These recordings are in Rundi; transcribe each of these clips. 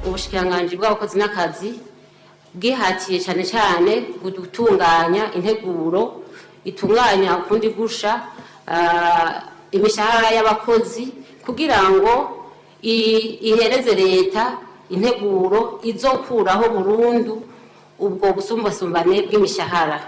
Ubushikiranganji bw'abakozi n'akazi bwihatiye cyane cyane gutunganya integuro itunganya ukundi gusha imishahara y'abakozi kugira ngo ihereze leta integuro izokuraho burundu ubwo busumbasumbane bw'imishahara.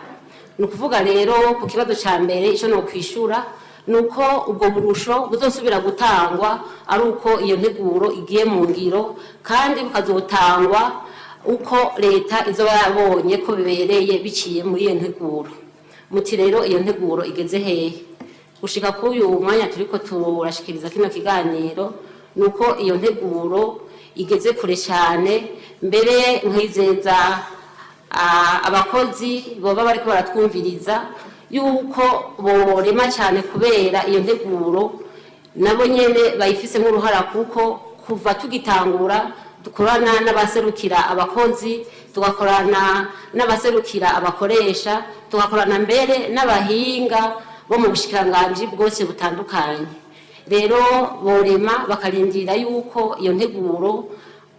Ni ukuvuga rero, ku kibazo cya mbere, icyo ni ukwishura ni uko ubwo burusho buzosubira gutangwa ari uko iyo nteguro igiye mu ngiro, kandi bukazotangwa uko leta izoba yabonye ko bibereye biciye muri iyo nteguro. Muti rero iyo nteguro igeze hehe? Gushika kuri uyu mwanya turiko turashikiriza kino kiganiro, ni uko iyo nteguro igeze kure cyane. Mbere nkizeza abakozi boba bariko baratwumviriza yuko borema cyane, kubera iyo nteguro nabo nyene bayifisemo uruhara, kuko kuva tugitangura dukorana n'abaserukira abakozi, tugakorana n'abaserukira abakoresha, tugakorana mbere n'abahinga bo mu bushikiranganji bwose butandukanye. Rero borema bakarindira yuko iyo nteguro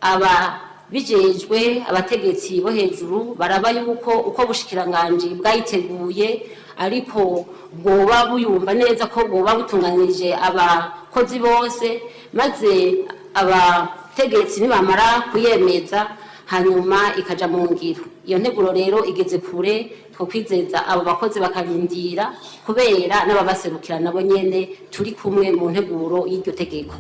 aba bijejwe, abategetsi bo hejuru, baraba yuko uko bushikiranganji bwayiteguye ariko bwoba buyumva neza, ko bwoba butunganije abakozi bose, maze abategetsi nibamara kuyemeza, hanyuma ikaja mu ngiro. Iyo nteguro rero igeze kure. Twokwizeza abo bakozi bakarindira, kubera n'ababaserukira nabo nyene turi kumwe mu nteguro y'iryo tegeko.